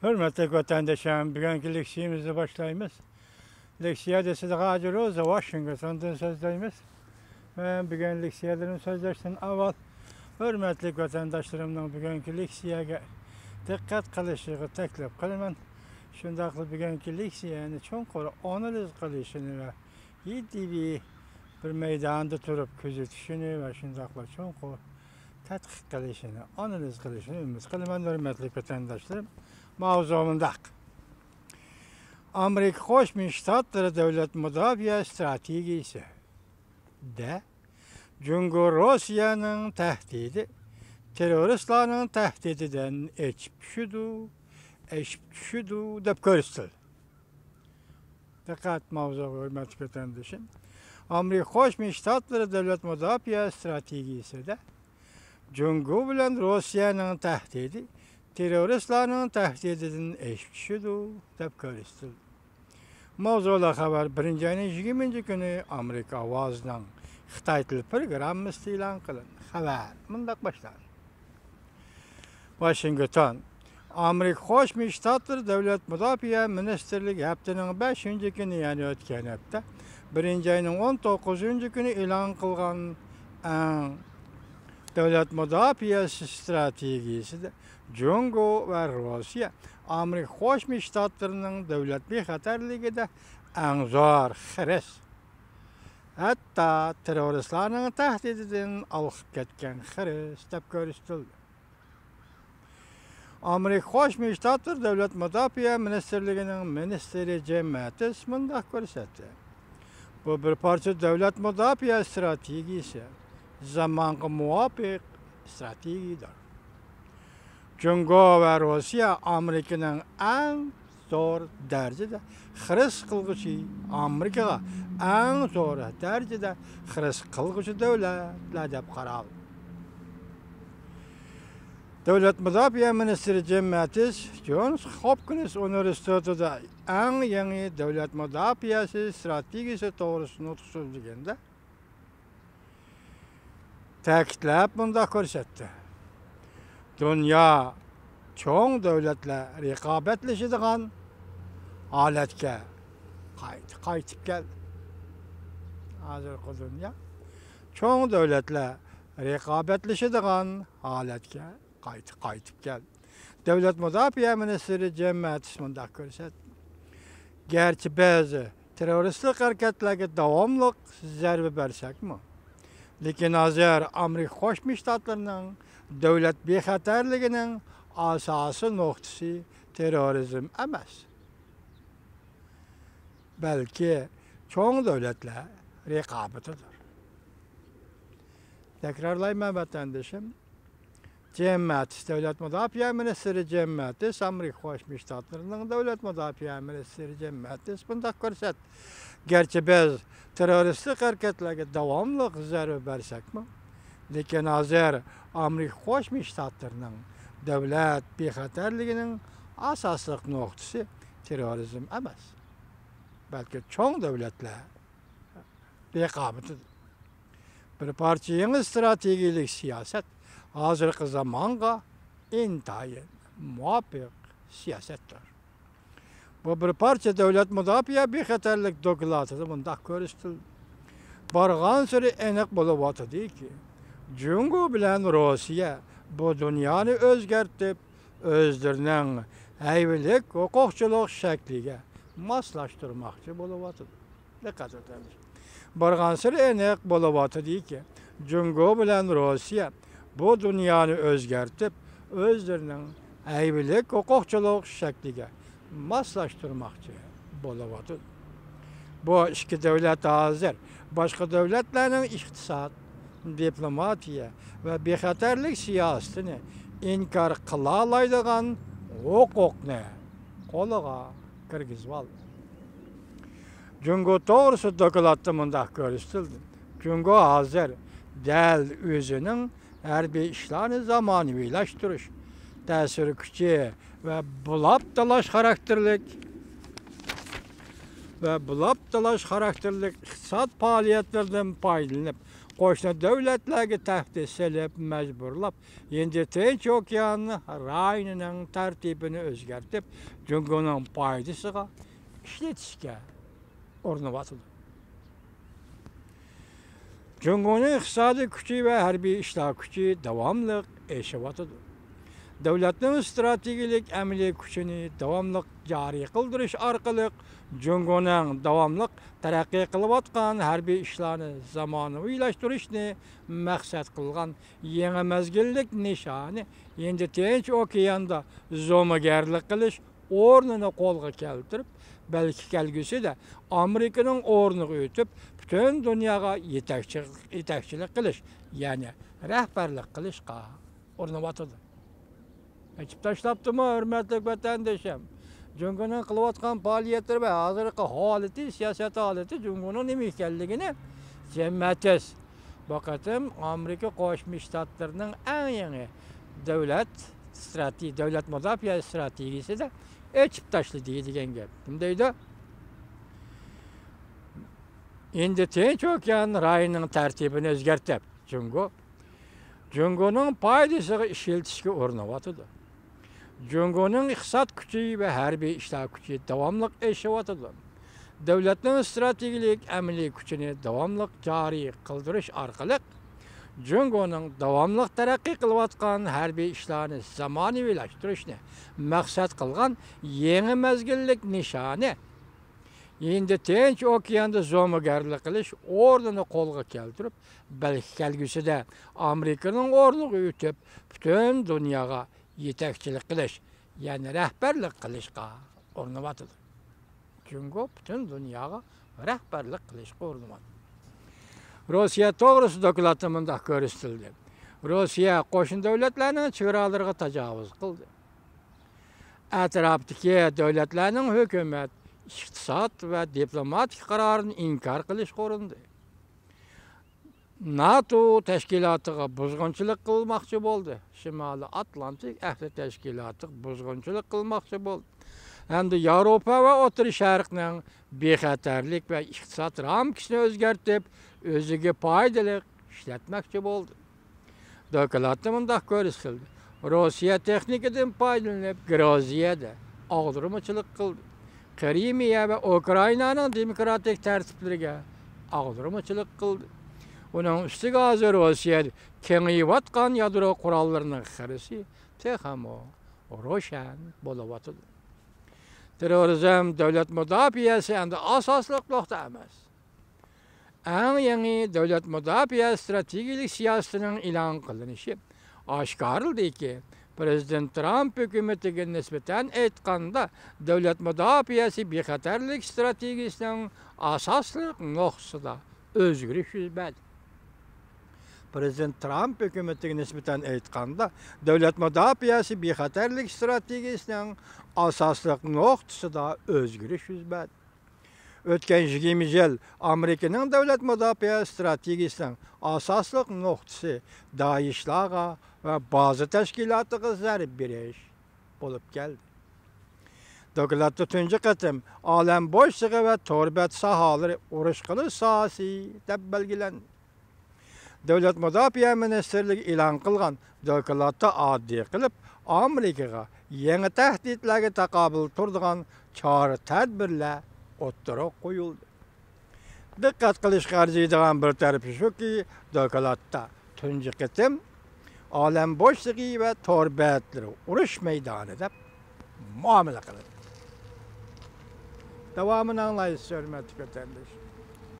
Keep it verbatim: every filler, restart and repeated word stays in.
ھۆرمەتلىك ۋەتەنداشلار، بۈگۈنكى لېكسىيەمىزنى باشلايمىز. لېكسىيە دېسىدىغا ھازىر روزا ۋاشىنگتوندىن سۆزلەيمىز. مەن بۈگۈن لېكسىيەدىن سۆزلەشتىن ئاۋۋال ھۆرمەتلىك ۋەتەنداشلىرىمنىڭ بۈگۈنكى لېكسىيەگە دىققەت قىلىشىغا تەكلىپ قىلىمەن. شۇنداقلا بۈگۈنكى لېكسىيەنى چوڭقۇر ئانالىز قىلىشىنى ۋە جىددىي بىر مەيداندا تۇرۇپ كۆزىتىشىنى ۋە شۇنداقلا چوڭقۇر تەتقىق قىلىشىنى، ئانالىز قىلىشىنى ئۈمىد قىلىمەن، ھۆرمەتلىك ۋەتەنداشلىرىم. ماۋزۇ مۇنداق. ئامېرىكا قوشما شتاتلىرى دۆلەت مۇداپىئە ئىستراتېگىيىسىدە جۇڭگو روسىيەنىڭ تەھدىتى تېررورىستلارنىڭ تەھدىتىدىن ئېشىپ چۈشىدۇ، ئېشىپ چۈشىدۇ دەپ كۆرسىتىلدى. دىققەت ماۋزۇغا، ھۆرمەتلىك ۋەتەندىشىم. ئامېرىكا قوشما شتاتلىرى دۆلەت مۇداپىئە ئىستراتېگىيىسىدە جۇڭگو بىلەن روسىيەنىڭ تەھدىتى تېررورىستلارنىڭ تەھدىتىدىن ئېشىپ چۈشىدۇ، دەپ كۆرسىتىلدى. ماۋزۇلۇق خەۋەر بىرىنچى ئاينىڭ يىگىرمىنچى كۈنى ئامېرىكا ئاۋازىنىڭ خىتاي تىل پروگراممىسىدا ئېلان قىلىندى. خەۋەر مۇنداق باشلاندى. ۋاشىنگتون. ئامېرىكا قوشما شتاتلىرى دۆلەت مۇداپىئە مىنىستىرلىكى ھەپتىنىڭ بەشىنچى كۈنى، يەنى ئۆتكەن ھەپتە، بىرىنچى ئاينىڭ ئون توققۇزىنچى كۈنى ئېلان قىلغان ئەڭ دۆلەت مۇداپىئە ئىستراتېگىيىسىدە جۇڭگو ۋە روسىيە ئامېرىكا قوشما شتاتلىرىنىڭ دۆلەت بىخەتەرلىكىدە ئەڭ زور خىرىس، ھەتتا تېررورىستلارنىڭ تەھدىتىدىن ئالقىپ كەتكەن خىرىس دەپ كۆرسىتىلدى. ئامېرىكا قوشما شتاتلىرى دۆلەت مۇداپىئە مىنىستىرلىكىنىڭ مىنىستىرى جىم ماتىس مۇنداق كۆرسەتتى: بۇ بىر پارچە دۆلەت مۇداپىئە ئىستراتېگىيىسى، زامانغا مۇۋاپىق ئىستراتېگىيىدۇر. جۇڭگو ۋە روسىيە ئامېرىكىنىڭ ئەڭ زور دەرىجىدە خىرىس قىلغۇچى، ئامېرىكىغا ئەڭ زور دەرىجىدە خىرىس قىلغۇچى دۆلەتلەر دەپ قارالدى. دۆلەت مۇداپىئە مىنىستىرى جىم ماتىس جونس ھوپكىنس ئۇنىۋېرسىتېتىدا ئەڭ يېڭى دۆلەت مۇداپىئەسى ئىستراتېگىيىسى توغرىسىدا نۇتۇق سۆزلىگەندە، تەكىتلەپ مۇنداق كۆرسەتتى: دۇنيا چوڭ دۆلەتلەر رىقابەتلىشىدىغان ھالەتكە قايتا قايتىپ كەلدى. ھازىرقى دۇنيا چوڭ دۆلەتلەر رىقابەتلىشىدىغان ھالەتكە قايتا قايتىپ كەلدى. دۆلەت مۇداپىئە مىنىستىرى جىم ماتىس مۇنداق كۆرسەتتى: گەرچە بىز تېررورىستلىق ھەرىكەتلەرگە داۋاملىق زەربە بەرسەكمۇ، لېكىن ھازىر ئامېرىكا قوشما شتاتلىرىنىڭ دۆلەت بىخەتەرلىكىنىڭ ئاساسىي نۇقتىسى تېررورىزم ئەمەس، بەلكى چوڭ دۆلەتلەر رىقابىتىدۇر. تەكرارلايمەن، ۋەتەندىشىم. جىم ماتىس، دۆلەت مۇداپىئە مىنىستىرى جىم ماتىس، ئامېرىكا قوشما شتاتلىرىنىڭ دۆلەت مۇداپىئە مىنىستىرى جىم ماتىس مۇنداق كۆرسەتتى: گەرچە بىز تېررورىستلىق ھەرىكەتلەرگە داۋاملىق زەربە بەرسەكمۇ، لېكىن ھازىر ئامېرىكا قوشما شتاتلىرىنىڭ دۆلەت بىخەتەرلىكىنىڭ ئاساسلىق نۇقتىسى تېررورىزم ئەمەس، بەلكى چوڭ دۆلەتلەر رىقابىتىدۇر. بىر پارچە يېڭى ئىستراتېگىيەلىك سىياسەت ھازىرقى زامانغا ئىنتايىن مۇۋاپىق سىياسەتتۇر. بۇ بىر پارچە دۆلەت مۇداپىئە بىخەتەرلىك دوكلاتىدا مۇنداق كۆرسىتىلدى: بارغانسېرى ئېنىق بولۇۋاتىدۇكى، جۇڭگو بىلەن روسىيە بۇ دۇنيانى ئۆزگەرتىپ، ئۆزلىرىنىڭ ھەيۋىلىك ھوقۇقچىلىق شەكلىگە ماسلاشتۇرماقچى بولۇۋاتىدۇ. دىققەت ئېتىڭلار. بارغانسېرى ئېنىق بولۇۋاتىدۇكى، جۇڭگو بىلەن روسىيە بۇ دۇنيانى ئۆزگەرتىپ، ئۆزلىرىنىڭ ھەيۋىلىك ھوقۇقچىلىق شەكلىگە ماسلاشتۇرماقچى بولۇۋاتىدۇ. بۇ ئىككى دۆلەت ھازىر باشقا دۆلەتلەرنىڭ ئىقتىساد، دىپلوماتىيە ۋە بىخەتەرلىك سىياسىتىنى ئىنكار قىلالايدىغان ھوقۇقنى قولىغا كىرگۈزۈۋالدى. جۇڭگو توغرىسىدا دوكلاتتا مۇنداق كۆرسىتىلدى: جۇڭگو ھازىر دەل ئۆزىنىڭ ھەربىي ئىشلارنى زامانىۋىلاشتۇرۇش، تەسىر كۈچى ۋە بۇلاپ تالاش خاراكتېرلىك ۋە بۇلاپ تالاش خاراكتېرلىك ئىقتىساد پائالىيەتلىرىدىن پايدىلىنىپ، قوشنا دۆلەتلەرگە تەھدىت سېلىپ، مەجبۇرلاپ، ھىندى تىنچ ئوكيان رايونىنىڭ تەرتىپىنى ئۆزگەرتىپ، جۇڭگونىڭ پايدىسىغا ئىشلىتىشكە ئۇرۇنۇۋاتىدۇ. جۇڭگونىڭ ئىقتىسادىي كۈچى ۋە ھەربىي ئىشلار كۈچى داۋاملىق ئېشىۋاتىدۇ. دۆلەتنىڭ ئىستراتېگىيەلىك ئەمەلىي كۈچىنى داۋاملىق جارى قىلدۇرۇش ئارقىلىق، جۇڭگونىڭ داۋاملىق تەرەققىي قىلىۋاتقان ھەربىي ئىشلارنى زامانىۋىلاشتۇرۇشنى مەقسەت قىلغان يېڭى مەزگىللىك نىشانى، ھىندى تىنچ ئوكياندا زومىگەرلىك قىلىش ئورنىنى قولغا كەلتۈرۈپ، بەلكى كەلگۈسىدە ئامېرىكىنىڭ ئورنىغا ئۆتۈپ، پۈتۈن دۇنياغا يېتەكچى، يېتەكچىلىك قىلىش، يەنى رەھبەرلىك قىلىشقا ئۇرۇنۇۋاتىدۇ. ئېچىپ تاشلاپتىمۇ، ھۆرمەتلىك ۋەتەندىشىم؟ جۇڭگونىڭ قىلىۋاتقان پائالىيەتلىرى ۋە ھازىرقى ھالىتى، سىياسەت ھالىتى جۇڭگونىڭ نېمە ئىكەنلىكىنى جەمەتىس بۇ قېتىم ئامېرىكا قوشما شتاتلىرىنىڭ ئەڭ يېڭى دۆلەت ستراتېگىيە، دۆلەت مۇداپىئە ستراتېگىيىسىدە ئېچىپ تاشلىدى دېگەن گەپ. نېمە دەيدۇ؟ ھىندى تىنچ ئوكيان رايونىنىڭ تەرتىپىنى ئۆزگەرتىپ، جۇڭگو، جۇڭگونىڭ پايدىسىغا ئىشلىتىشكە ئۇرۇنۇۋاتىدۇ. جۇڭگونىڭ ئىقتىساد كۈچى ۋە ھەربىي ئىشلار كۈچى داۋاملىق ئېشىۋاتىدۇ. دۆلەتنىڭ ئىستراتېگىيەلىك ئەمەلىي كۈچىنى داۋاملىق جارى قىلدۇرۇش ئارقىلىق، جۇڭگونىڭ داۋاملىق تەرەققىي قىلىۋاتقان ھەربىي ئىشلارنى زامانىۋىلاشتۇرۇشنى مەقسەت قىلغان يېڭى مەزگىللىك نىشانى، ھىندى تىنچ ئوكياندا زومىگەرلىك قىلىش ئورنىنى قولغا كەلتۈرۈپ، بەلكى كەلگۈسىدە ئامېرىكىنىڭ ئورنىغا ئۆتۈپ، پۈتۈن دۇنياغا يېتەكچىلىك قىلىش، يەنى رەھبەرلىك قىلىشقا ئۇرۇنۇۋاتىدۇ. جۇڭگو پۈتۈن دۇنياغا رەھبەرلىك قىلىشقا ئۇرۇنۇۋاتىدۇ. روسىيە توغرىسىدا دوكلاتتا مۇنداق كۆرسىتىلدى: روسىيە قوشنا دۆلەتلەرنىڭ چېگرالىرىغا تاجاۋۇز قىلدى. ئەتراپتىكى دۆلەتلەرنىڭ ھۆكۈمەت، ئىقتىساد ۋە دىپلوماتىك قارارىنى ئىنكار قىلىشقا ئۇرۇندى. ناتو تەشكىلاتىغا بۇزغۇنچىلىق قىلماقچى بولدى. شىمالىي ئاتلانتىك ئەھدى تەشكىلاتىغا بۇزغۇنچىلىق قىلماقچى بولدى. ھەمدە ياۋروپا ۋە ئوتتۇرا شەرقنىڭ بىخەتەرلىك ۋە ئىقتىساد رامكىسىنى ئۆزگەرتىپ، ئۆزىگە پايدىلىق ئىشلەتمەكچى بولدى. دوكلاتتا مۇنداق كۆرسىتىلدى: روسىيە تېخنىكىدىن پايدىلىنىپ، گرۇزىيەدە ئاغدۇرمىچىلىق قىلدى. قىرىمىيە ۋە ئۇكرائىنانىڭ دېموكراتىك تەرتىپلىرىگە ئاغدۇرمىچىلىق قىلدى. ئۇنىڭ ئۈستىگە ھازىر روسىيەدە كېڭىيىۋاتقان يادرو قوراللىرىنىڭ خىرىسى تېخىمۇ روشەن بولۇۋاتىدۇ. تېررورىزم دۆلەت مۇداپىئەسى ئەمدى ئاساسلىق نۇقتا ئەمەس. ئەڭ يېڭى دۆلەت مۇداپىئە ستراتېگىيەلىك سىياسىتىنىڭ ئېلان قىلىنىشى ئاشكارىلىدىكى، پىرېزىدېنت ترامپ ھۆكۈمىتىگە نىسبەتەن ئېيتقاندا، دۆلەت مۇداپىئەسى بىخەتەرلىك ستراتېگىيىسىنىڭ ئاساسلىق نۇقتىسىدا ئۆزگىرىش يۈز بەردى. پىرېزىدېنت ترامپ ھۆكۈمىتىگە نىسبەتەن ئېيتقاندا، دۆلەت مۇداپىئەسى بىخەتەرلىك ستراتېگىيىسىنىڭ ئاساسلىق نۇقتىسىدا ئۆزگىرىش يۈز بەردى. ئۆتكەن يىگىرمە يىل ئامېرىكىنىڭ دۆلەت مۇداپىئە ستراتېگىيىسىنىڭ ئاساسلىق نۇقتىسى دائىشلارغا ۋە بازا تەشكىلاتىغا زەربە بېرىش بولۇپ كەلدى. دوكلاتتا تۇنجى قېتىم ئالەم بوشلۇقى ۋە تور بەت ساھەلىرى ئۇرۇش قىلىش ساھەسى دەپ بەلگىلەندى. دۆلەت مۇداپىئە مىنىستىرلىكى ئېلان قىلغان دوكلاتتا ئاددىي قىلىپ، ئامېرىكىغا يېڭى تەھدىتلەرگە تاقابىل تۇرىدىغان چارە-تەدبىرلەر ئوتتۇرىغا قويۇلدى. دىققەت قىلىشقا ئەرزىيدىغان بىر تەرىپى شۇكى، دوكلاتتا تۇنجى قېتىم ئالەم بوشلۇقى ۋە تور بەتلىرى ئۇرۇش مەيدانى دەپ مۇئامىلە قىلىندى. داۋامىنى ئاڭلايسىز، ھۆرمەتلىك ۋەتەنداش.